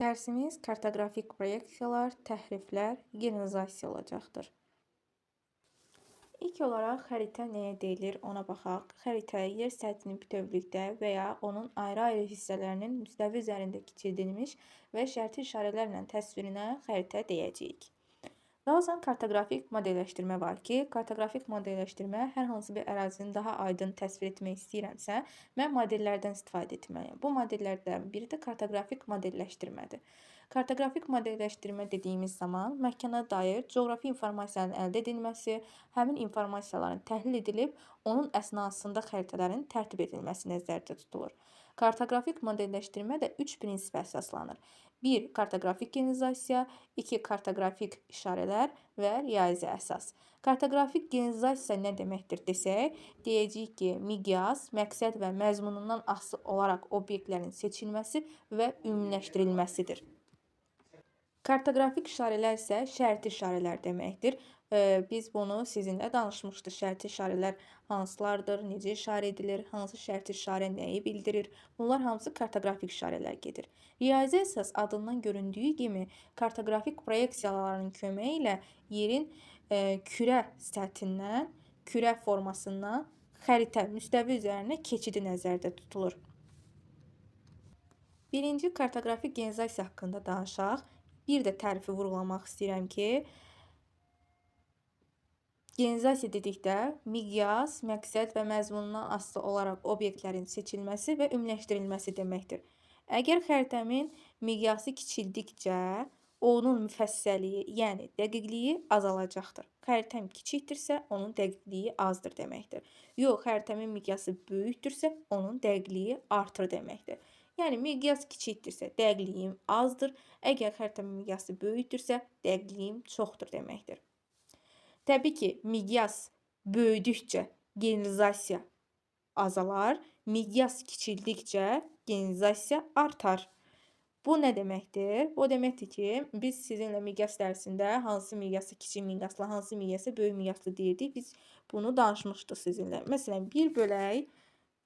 Dərsimiz kartoqrafik proyeksiyalar, təhriflər, generalizasiya olacaqdır. İlk olaraq xəritə nəyə deyilir ona baxaq. Xəritə yer səthinin bütövlükdə və ya onun ayrı-ayrı hissələrinin müstəvi üzərində kiçildilmiş və şərti işarələrlə təsvirinə xəritə deyəcəyik. Daha sonra kartoqrafik modelləşdirmə var ki, kartoqrafik modelləşdirmə hər hansı bir ərazini daha aydın təsvir etmək istəyirəmsə, mən modellərdən istifadə etməliyəm. Bu modellərdən biri də kartoqrafik modelləşdirmədir. Kartoqrafik modelləşdirmə dediyimiz zaman məkana dair coğrafi informasiyanın əldə edilməsi, həmin informasiyaların təhlil edilib, onun əsnasında xəritələrin tərtib edilməsi nəzərdə tutulur. Kartoqrafik modelləşdirmə də 3 prinsipə əsaslanır. 1. Kartoqrafik generalizasiya, 2. Kartoqrafik işarələr və riyazi əsas. Kartoqrafik generalizasiya nə deməkdir desək, deyəcəyik ki, miqyas, məqsəd və məzmunundan asılı olaraq obyektlərin seçilməsi və ümumiləşdirilməsidir. Kartoqrafik işarələr isə şərti işarələr deməkdir. Biz bunu sizinlə danışmışdıq. Şərti işarələr hansılardır, necə işarə edilir, hansı şərti işarə nəyi bildirir. Bunlar hamısı kartoqrafik işarələr gedir. Riyazi əsas adından göründüyü kimi kartoqrafik proyeksiyaların köməyi ilə yerin kürə səthindən, kürə formasından xəritə müstəvi üzərinə keçidi nəzərdə tutulur. Birinci kartoqrafik generalizasiya haqqında danışaq. Bir də tərifi vurğulamaq istəyirəm ki, generalizasiya dedikdə miqyas, məqsəd və məzmunundan asılı olaraq obyektlərin seçilməsi və ümumiləşdirilməsi deməkdir. Əgər xəritəmin miqyası kiçildikcə, onun müfəssəliyi, yəni dəqiqliyi azalacaqdır. Xəritəm kiçikdirsə, onun dəqiqliyi azdır deməkdir. Yox, xəritəmin miqyası böyükdürsə, onun dəqiqliyi artır deməkdir. Yəni miqyas kiçikdirsə, dəqiqliyim azdır. Əgər xəritəmin miqyası böyükdürsə, dəqiqliyim çoxdur deməkdir. Təbii ki, miqyas böyüdükcə generalizasiya azalar, miqyas kiçildikcə generalizasiya artar. Bu nə deməkdir? Bu deməkdir ki, biz sizinlə miqyas dərsində hansı miqyası kiçik miqyaslı, hansı miqyası böyük miqyaslı deyirdik. Biz bunu danışmışdıq sizinlə. Məsələn, 1 bölək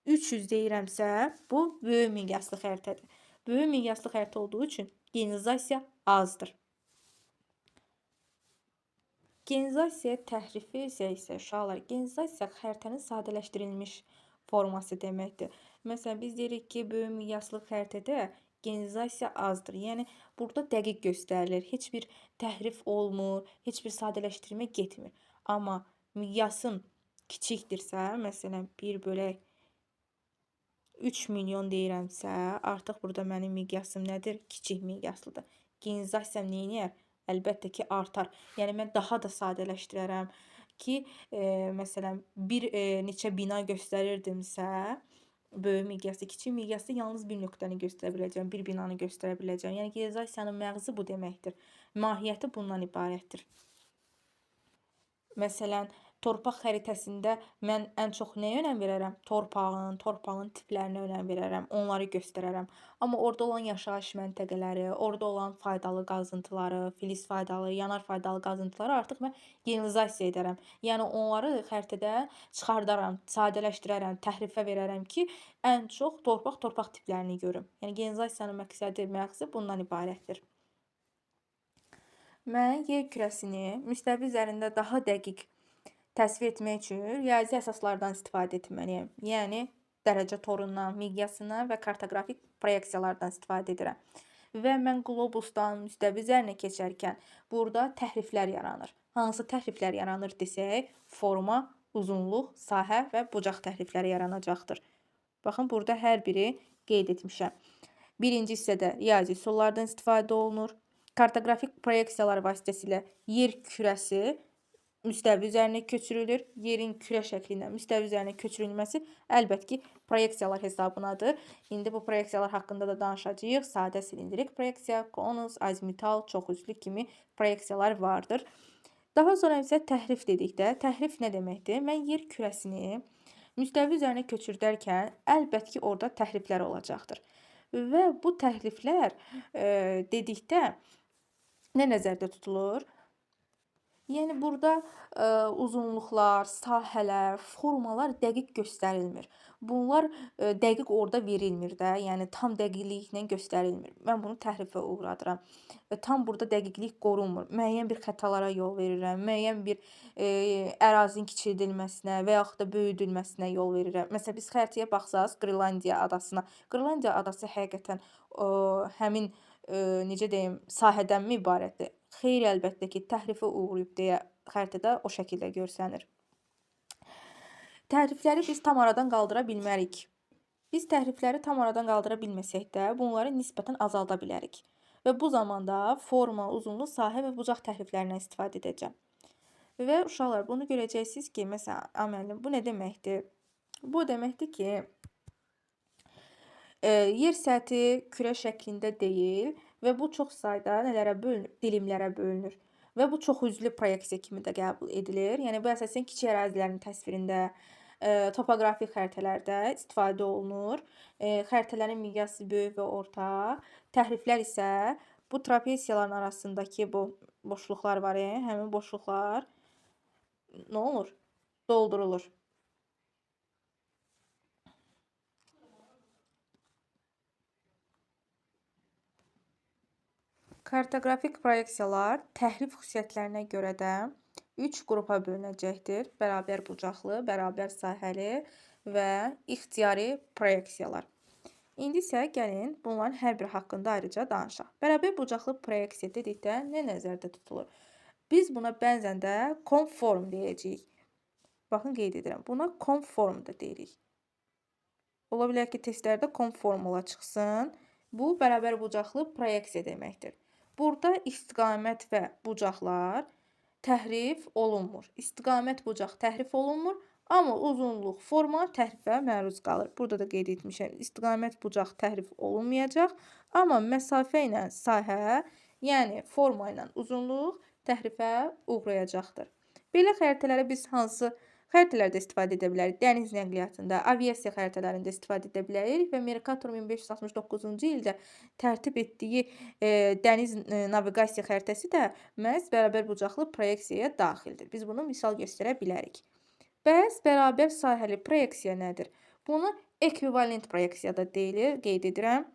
300 deyirəmsə, bu böyük miqyaslı xəritədir. Böyük miqyaslı xəritə olduğu üçün generalizasiya azdır. Generalizasiya təhrifi isə uşaqlar, generalizasiya xəritənin sadələşdirilmiş forması deməkdir. Məsələn, biz deyirik ki, böyük miqyaslı xəritədə generalizasiya azdır. Yəni, burada dəqiq göstərilir. Heç bir təhrif olmur, heç bir sadələşdirmə getmir. Amma miqyasım kiçikdirsə, məsələn, 1 bölək 3 milyon deyirəmsə, artıq burada mənim miqyasım nədir? Kiçik miqyaslıdır. Generalizasiyam nə eləyər? Əlbəttə ki, artar. Yəni, mən daha da sadələşdirərəm ki, məsələn, bir neçə bina göstərirdimsə, böyük miqyaslı, kiçik miqyaslı yalnız bir nöqtəni göstərə biləcəm, bir binanı göstərə biləcəm. Yəni, generalizasiyanın məğzi bu deməkdir. Mahiyyəti bundan ibarətdir. Məsələn, torpaq xəritəsində mən ən çox nəyə önəm verərəm? Torpağın tiplərinə önəm verərəm, onları göstərərəm. Amma orada olan yaşayış məntəqələri, orada olan faydalı qazıntıları, filiz faydalı, yanar faydalı qazıntıları artıq mən generalizasiya edərəm. Yəni onları xəritədə çıxardaram, sadələşdirərəm, təhrifə verərəm ki, ən çox torpaq tiplərini görüm. Yəni generalizasiyanın məqsədi, məğzi bundan ibarətdir. Mən yer kürəsini müstəvi üzərində daha dəqiq təsvir etmək üçün riyazi əsaslardan istifadə etməliyəm. Yəni, dərəcə torundan, miqyasından və kartoqrafik proyeksiyalardan istifadə edirəm. Və mən qlobusdan müstəvi üzərinə keçərkən burada təhriflər yaranır. Hansı təhriflər yaranır desək, forma, uzunluq, sahə və bucaq təhrifləri yaranacaqdır. Baxın, burada hər biri qeyd etmişəm. Birinci hissədə riyazi üsullardan istifadə olunur. Kartoqrafik proyeksiyalar vasitəsilə yer kürəsi müstəvi üzərinə köçürülür. Yerin kürə şəklindən müstəvi üzərinə köçürülməsi əlbəttə ki, proyeksiyalar hesabınadır. İndi bu proyeksiyalar haqqında da danışacağıq. Sadə silindrik proyeksiya, konus, azimutal, çoxüzlü kimi proyeksiyalar vardır. Daha sonra isə təhrif dedikdə, təhrif nə deməkdir? Mən yer kürəsini müstəvi üzərinə köçürdərkən əlbəttə ki, orada təhriflər olacaqdır. Və bu təhriflər dedikdə nə nəzərdə tutulur? Yəni burada uzunluqlar, sahələr, formalar dəqiq göstərilmir. Bunlar dəqiq orada verilmir də, yəni tam dəqiqliklə göstərilmir. Mən bunu təhrifə uğradıram. Tam burada dəqiqlik qorunmur. Müəyyən bir xətalara yol verirəm, müəyyən bir ərazinin kiçildilməsinə və yaxud da böyüdülməsinə yol verirəm. Məsələn, biz xəritəyə baxsaq Qrenlandiya adasına. Qrenlandiya adası həqiqətən həmin necə deyim, sahədənmi ibarətdir? Xeyr, əlbəttə ki, təhrifə uğrayıb deyə xəritədə o şəkildə görsənir. Təhrifləri biz tam aradan qaldıra bilmərik. Biz təhrifləri tam aradan qaldıra bilməsək də, bunları nisbətən azalda bilərik. Və bu zamanda forma, uzunluq, sahə və bucaq təhriflərindən istifadə edəcəm. Və uşaqlar, bunu görəcəksiniz ki, məsələn, müəllim, bu nə deməkdir? Bu deməkdir ki, yer səthi kürə şəklində deyil və bu çox sayda nələrə bölünür? Dilimlərə bölünür. Və bu çox üzlü proyeksiya kimi də qəbul edilir. Yəni, bu əsasən kiçik ərazilərin təsvirində, topoqrafik xəritələrdə istifadə olunur. Xəritələrin miqyası böyük və orta. Təhriflər isə bu trapesiyaların arasındakı bu boşluqlar var, həmin boşluqlar nə olur? Doldurulur. Kartoqrafik proyeksiyalar təhrif xüsusiyyətlərinə görə də 3 qrupa bölünəcəkdir. Bərabər bucaqlı, bərabər sahəli və ixtiyari proyeksiyalar. İndi isə gəlin bunların hər biri haqqında ayrıca danışaq. Bərabər bucaqlı proyeksiya dedikdə nə nəzərdə tutulur? Biz buna bəzən də konform deyəcəyik. Baxın, qeyd edirəm. Buna konform da deyirik. Ola bilər ki, testlərdə konformula çıxsın. Bu, bərabər bucaqlı proyeksiya deməkdir. Burada istiqamət və bucaqlar təhrif olunmur. İstiqamət, bucaq təhrif olunmur, amma uzunluq, forma təhrifə məruz qalır. Burada da qeyd etmişəm, istiqamət, bucaq təhrif olunmayacaq, amma məsafə ilə sahə, yəni forma ilə uzunluq təhrifə uğrayacaqdır. Belə xəritələrə biz hansı xəritələrdə istifadə edə bilərik? Dəniz nəqliyyatında, aviasiya xəritələrində istifadə edə bilərik və Mercator 1569-cu ildə tərtib etdiyi dəniz naviqasiya xəritəsi də məhz bərabər bucaqlı proyeksiyaya daxildir. Biz bunu misal göstərə bilərik. Bəs bərabər sahəli proyeksiya nədir? Bunu ekvivalent proyeksiya da deyilir, qeyd edirəm.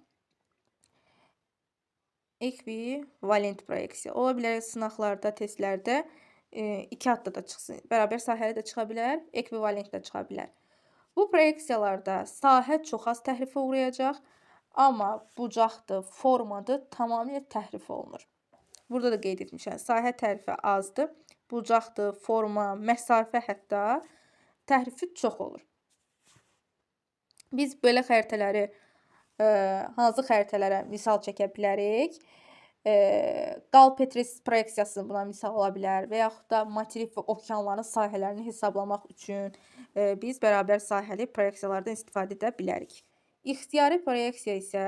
Ekvivalent proyeksiya. Ola bilər sınaqlarda, testlərdə iki adda da çıxsın. Bərabər sahəli də çıxa bilər, ekvivalent də çıxa bilər. Bu proyeksiyalarda sahə çox az təhrifə uğrayacaq, amma bucaqdır, formadır, tamamilə təhrif olunur. Burada da qeyd etmişəm, sahə təhrifi azdır, bucaqdır, forma, məsafə hətta təhrifi çox olur. Biz belə xəritələri, hansı xəritələrə misal çəkə bilərik? Qalpetris proyeksiyası buna misal ola bilər və yaxud da materik və okeanların sahələrini hesablamaq üçün biz bərabər sahəli proyeksiyalardan istifadə edə bilərik. İxtiyari proyeksiya isə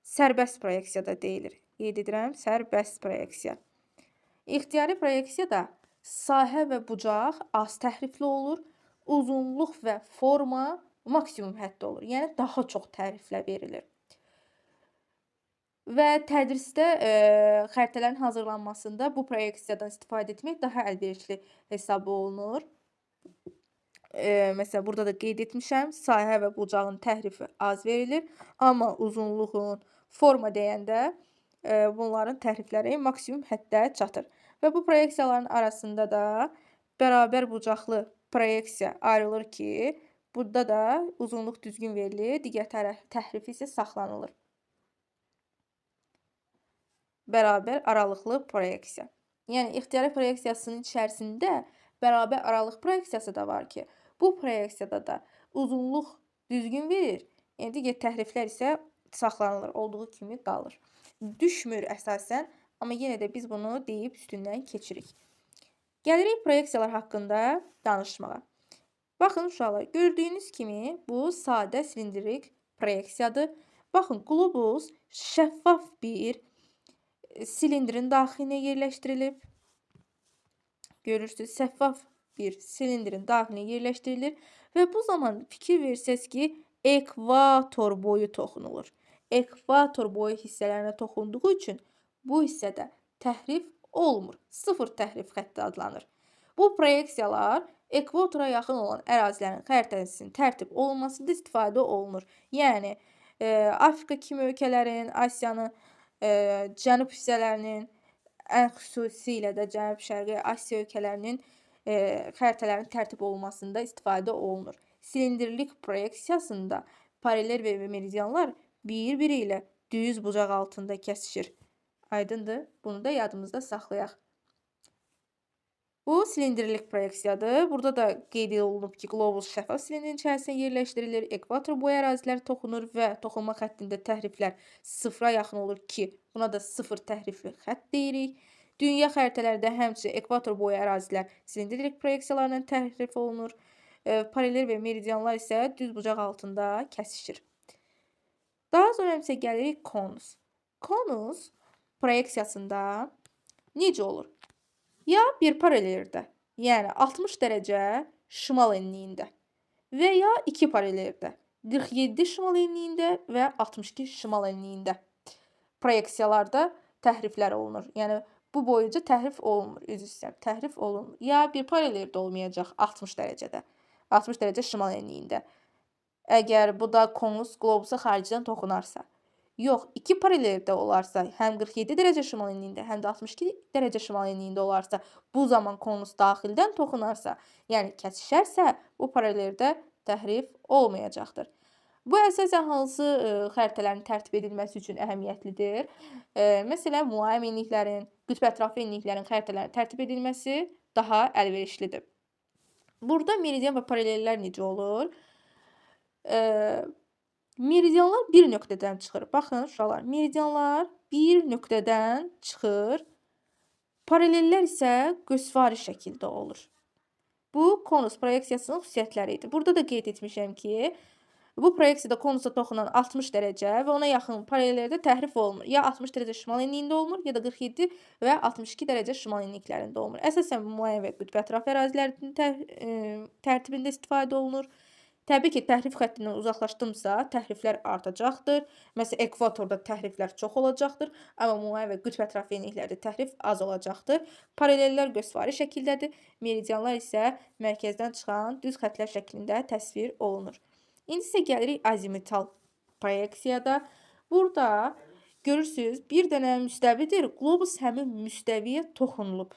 sərbəst proyeksiya da deyilir. Qeyd edirəm, sərbəst proyeksiya. İxtiyari proyeksiyada sahə və bucaq az təhrifli olur, uzunluq və forma maksimum həddə olur. Yəni, daha çox təhriflə verilir. Və tədrisdə xəritələrin hazırlanmasında bu proyeksiyadan istifadə etmək daha əlverişli hesab olunur. Məsələn, burada da qeyd etmişəm, sahə və bucağın təhrifi az verilir, amma uzunluğun, forma deyəndə bunların təhrifləri maksimum həddə çatır. Və bu proyeksiyaların arasında da bərabər bucaqlı proyeksiya ayrılır ki, burada da uzunluq düzgün verilir, digər təhrifi isə saxlanılır. Bərabər aralıqlı proyeksiya. Yəni, ixtiyari proyeksiyasının içərisində bərabər aralıq proyeksiyası da var ki, bu proyeksiyada da uzunluq düzgün verir, yəni digər təhriflər isə saxlanılır, olduğu kimi qalır. Düşmür əsasən, amma yenə də biz bunu deyib üstündən keçirik. Gəlirik proyeksiyalar haqqında danışmağa. Baxın uşaqlar, gördüyünüz kimi bu sadə silindrik proyeksiyadır. Baxın, qlobus şəffaf bir silindirin daxilinə yerləşdirilib. Görürsünüz, şəffaf bir silindirin daxilinə yerləşdirilir və bu zaman fikir versəz ki, ekvator boyu toxunulur. Ekvator boyu hissələrinə toxunduğu üçün bu hissədə təhrif olmur. Sıfır təhrif xətti adlanır. Bu proyeksiyalar ekvatora yaxın olan ərazilərin xəritəsinin tərtib olunmasında istifadə olunur. Yəni, Afrika kimi ölkələrin, Asiyanın cənub hissələrinin, ən xüsusilə də Cənub-Şərqi Asiya ölkələrinin xəritələrinin tərtib olunmasında istifadə olunur. Silindirlik proyeksiyasında paralel və meridianlar bir-biri ilə düz bucaq altında kəsişir. Aydındır? Bunu da yadımızda saxlayaq. Bu silindirlik proyeksiyadır. Burada da qeyd olunub ki, qlobus şəffaf silindirin içərisində yerləşdirilir. Ekvator boyu ərazilər toxunur və toxunma xəttində təhriflər sıfıra yaxın olur ki, buna da sıfır təhrifli xətt deyirik. Dünya xəritələrində həmçinin ekvator boyu ərazilər silindirlik proyeksiyalarla təhrif olunur. Paralel və meridianlar isə düz bucaq altında kəsişir. Daha sonra isə gəlirik konus. Konus proyeksiyasında necə olur? Ya bir paraleldə, yəni 60 dərəcə şimal enliyində və ya iki paraleldə, 47 şimal enliyində və 62 şimal enliyində proyeksiyalarda təhriflər olunur. Yəni bu boyunca təhrif olunmur, üzr istəyirəm, təhrif olunmur. Ya bir paraleldə olmayacaq 60 dərəcədə, 60 dərəcə şimal enliyində. Əgər bu da konus qlobusa xaricdən toxunarsa. Yox, iki paraleldə olarsa, həm 47 dərəcə şimal enliyində, həm də 62 dərəcə şimal enliyində olarsa, bu zaman konus daxildən toxunarsa, yəni kəsişərsə, bu paraleldə təhrif olmayacaqdır. Bu əsasən hansı xəritələrin tərtib edilməsi üçün əhəmiyyətlidir? Məsələn, mülayim enliklərin, qütb ətrafı enliklərin xəritələrinin tərtib edilməsi daha əlverişlidir. Burada meridian və paralellər necə olur? Meridianlar bir nöqtədən çıxır. Baxın, uşaqlar, meridianlar bir nöqtədən çıxır. Paralellər isə qövsvari şəkildə olur. Bu, konus proyeksiyasının xüsusiyyətləri idi. Burada da qeyd etmişəm ki, bu proyeksiyada konusa toxunan 60 dərəcə və ona yaxın paralellərdə təhrif olunmur. Ya 60 dərəcə şimal enliyində olunur, ya da 47 və 62 dərəcə şimal enliklərində olunur. Əsasən mülayim və qütb ətrafı ərazilərinin tərtibində istifadə olunur. Təbii ki, təhrif xəttindən uzaqlaşdımsa, təhriflər artacaqdır. Məsələn, ekvatorda təhriflər çox olacaqdır, amma mülayim və qütb ətrafı enliklərdə təhrif az olacaqdır. Paralellər qövsvari şəkildədir, meridianlar isə mərkəzdən çıxan düz xəttlər şəklində təsvir olunur. İndi isə gəlirik azimutal proyeksiyada. Burada görürsünüz, bir dənə müstəvidir. Qlobus həmin müstəviyə toxunulub.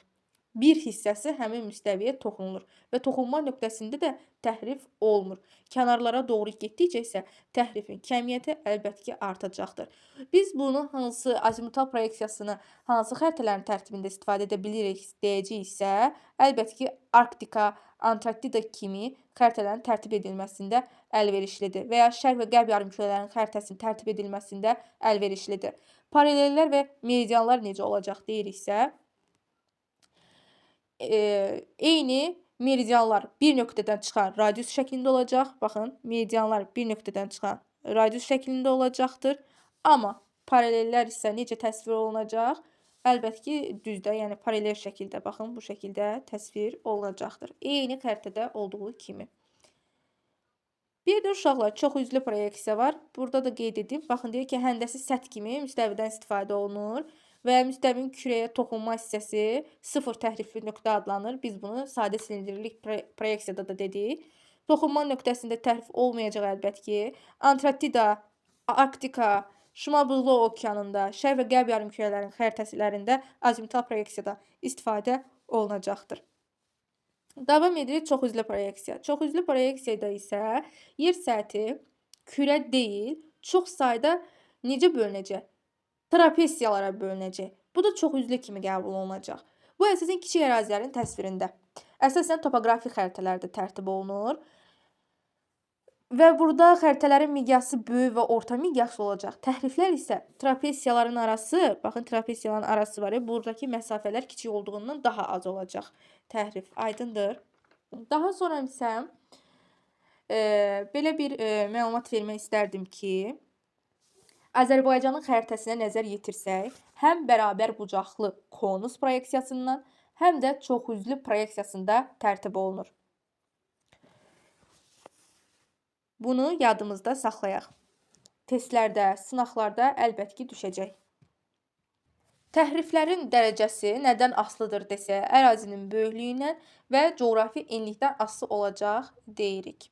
Bir hissəsi həmin müstəviyə toxunulur və toxunma nöqtəsində də təhrif olmur. Kənarlara doğru getdikcə isə təhrifin kəmiyyəti əlbəttə ki, artacaqdır. Biz bunu hansı azimutal proyeksiyasını hansı xəritələrin tərtibində istifadə edə bilirik deyəcəyiksə, əlbəttə ki, Arktika, Antarktida kimi xəritələrin tərtib edilməsində əlverişlidir və ya şərq və qərb yarımkürələrinin xəritəsinin tərtib edilməsində əlverişlidir. Paralellər və meridianlar necə olacaq deyiriksə, eyni meridianlar bir nöqtədən çıxan radius şəklində olacaq. Baxın, meridianlar bir nöqtədən çıxan radius şəklində olacaqdır. Amma paralellər isə necə təsvir olunacaq? Əlbəttə ki, düzdə, yəni paralel şəkildə, baxın, bu şəkildə təsvir olunacaqdır. Eyni xəritədə olduğu kimi. Bir də uşaqlar, çox üzlü proyeksiya var. Burada da qeyd edim. Baxın, deyir ki, həndəsi səth kimi müstəvidən istifadə olunur və müstəvinin kürəyə toxunma hissəsi sıfır təhrifli nöqtə adlanır. Biz bunu sadə silindirlik proyeksiyada da dedik. Toxunma nöqtəsində təhrif olmayacaq əlbəttə ki. Antarktida, Arktika, Şimal Buzlu okeanında, şərq və qərb yarımkürələrinin xəritələrində azimutal proyeksiyada istifadə olunacaqdır. Davam edirik çox üzlü proyeksiya. Çox üzlü proyeksiyada isə yer səthi kürə deyil, çox sayda necə bölünəcək? Trapesiyalara bölünəcək. Bu da çox üzlü kimi qəbul olunacaq. Bu əsasən kiçik ərazilərin təsvirində. Əsasən topoqrafik xəritələrdə tərtib olunur. Və burada xəritələrin miqyası böyük və orta miqyaslı olacaq. Təhriflər isə trapesiyaların arası, baxın trapesiyaların arası var, buradakı məsafələr kiçik olduğundan daha az olacaq. Təhrif aydındır. Daha sonra isə belə bir məlumat vermək istərdim ki, Azərbaycanın xəritəsinə nəzər yetirsək, həm bərabər bucaqlı konus proyeksiyasından, həm də çoxüzlü proyeksiyasında tərtib olunur. Bunu yadımızda saxlayaq. Testlərdə, sınaqlarda əlbəttə ki, düşəcək. Təhriflərin dərəcəsi nədən asılıdır desək, ərazinin böyüklüyündən və coğrafi enlikdən asılı olacaq deyirik.